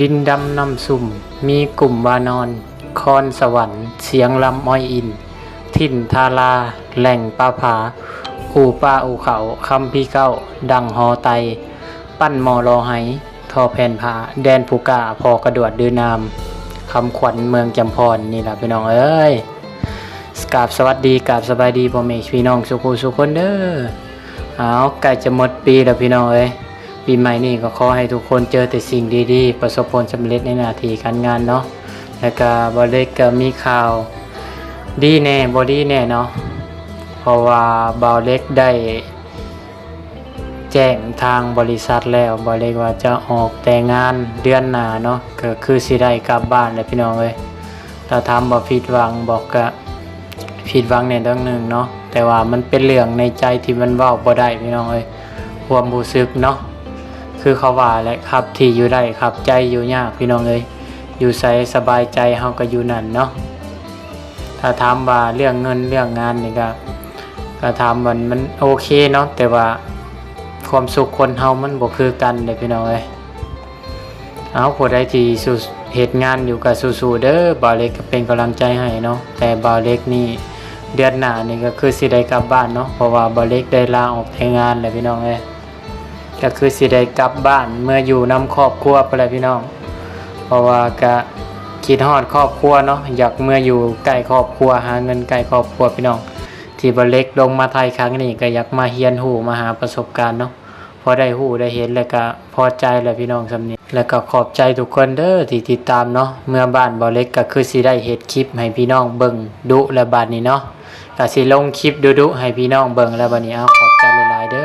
ດິນດຳນ້ຳຊຸ່ມ ມີກຸ່ມວານອນ ຄອນສະຫວັນ ສຽງລຳອ້ອຍອິນ ຖິ່ນທາລາ ແຫຼ່ງປາຜາ ອູ່ປ່າອູ່ເຂົາ ຄຳພີເກົ້າ ດັງຫໍໄຕ ປັ້ນໝໍ່ລໍໄຫ ທໍ່ແຜ່ນຜ້າ ແດນຜູ້ກ້າ ພໍ່ກະດວດດືນາມ ຄຳຂວັນເມືອງຈຳພອນ ນີ້ລະພີ່ນ້ອງເອີຍ. ກາບສະຫວັດດີ ກາບສະບາຍດີພໍ່ແມ່ພີ່ນ້ອງສູ່ຜູ້ສູ່ຄົນເດີ. ອ້າວ ໃກ້ຈະໝົດປີແລ້ວພີ່ນ້ອງເອີຍ. ປີໃໝ່ນີ້ກໍຂໍໃຫ້ທຸກຄົນເຈີແຕ່ສິ່ງດີໆ ປະສົບຜົນສຳເລັດໃນໜ້າທີ່ການງານເນາະ. ແລ້ວກະບ່າວເລັກກໍມີຂ່າວດີແດ່ ບໍ່ດີແດ່ເນາະ ເພາະວ່າບ່າວເລັກໄດ້ແຈ້ງທາງບໍລິສັດແລ້ວ ບ່າວເລັກວ່າຈະອອກແຕ່ງານເດືອນໜ້າເນາະ ກໍຄືຊິໄດ້ກັບບ້ານແລ້ວພີ່ນ້ອງເອີຍ. ຖ້າຖາມວ່າຜິດຫວັງບໍ່ ກະຜິດຫວັງໃນເລື່ອງໜຶ່ງເນາະ ແຕ່ວ່າມັນເປັນເລື່ອງໃນໃຈທີ່ມັນເວົ້າບໍ່ໄດ້ພີ່ນ້ອງເອີຍ. ຄວາມຮູ້ສຶກເນາະ ຄືເຂົາວ່າແຫຼະ ຄັບທີ່ຢູ່ໄດ້ ຄັບໃຈຢູ່ຍາກພີ່ນ້ອງເອີຍ. ຢູ່ໃສສະບາຍໃຈເຮົາກໍຢູ່ນັ້ນເນາະ. ຖ້າຖາມວ່າເລື່ອງເງິນເລື່ອງງານນີ້ກະ ກໍຖາມວ່າມັນໂອເຄເນາະ ແຕ່ວ່າຄວາມສຸກຄົນເຮົາມັນບໍ່ຄືກັນເດ້ພີ່ນ້ອງເອີຍ. ເອົາ ຜູ້ໃດທີ່ສູ້ ເຮັດງານຢູ່ກໍສູ້ໆເດີ ບ່າວເລັກກໍເປັນກຳລັງໃຈໃຫ້ເນາະ. ແຕ່ບ່າວເລັກນີ້ເດືອນໜ້ານີ້ກໍຄືຊິໄດ້ກັບບ້ານເນາະ ເພາະວ່າບ່າວເລັກໄດ້ລາອອກແຕ່ງານແລ້ວພີ່ນ້ອງເອີຍ. ກໍຄືຊິໄດ້ກັບບ້ານເມືອຢູ່ນຳຄອບຄົວພຸ້ນແຫຼະພີ່ນ້ອງ ເພາະວ່າກະຄິດຮອດຄອບຄົວເນາະ ຢາກເມືອຢູ່ໃກ້ຄອບຄົວ ຫາເງິນໃກ້ຄອບຄົວພີ່ນ້ອງ. ທີ່ບ່າວເລັກລົງມາໄທຄັ້ງນີ້ ກໍຢາກມາຮຽນຮູ້ມາຫາປະສົບການເນາະ ພໍໄດ້ຮູ້ໄດ້ເຫັນ ແລ້ວກະພໍໃຈແລ້ວພີ່ນ້ອງສ່ຳນີ້. ແລ້ວກໍຂອບໃຈທຸກຄົນເດີທີ່ຕິດຕາມເນາະ. ເມືອບ້ານບ່າວເລັກກໍຄືຊິໄດ້ເຮັດຄລິບໃຫ້ພີ່ນ້ອງເບິ່ງດຸແລ້ວບາດນີ້ເນາະ ກໍຊິລົງຄລິບດຸໆໃຫ້ພີ່ນ້ອງເບິ່ງແລ້ວບາດນີ້. ເອົາ ຂອບໃຈຫຼາຍໆເດີ.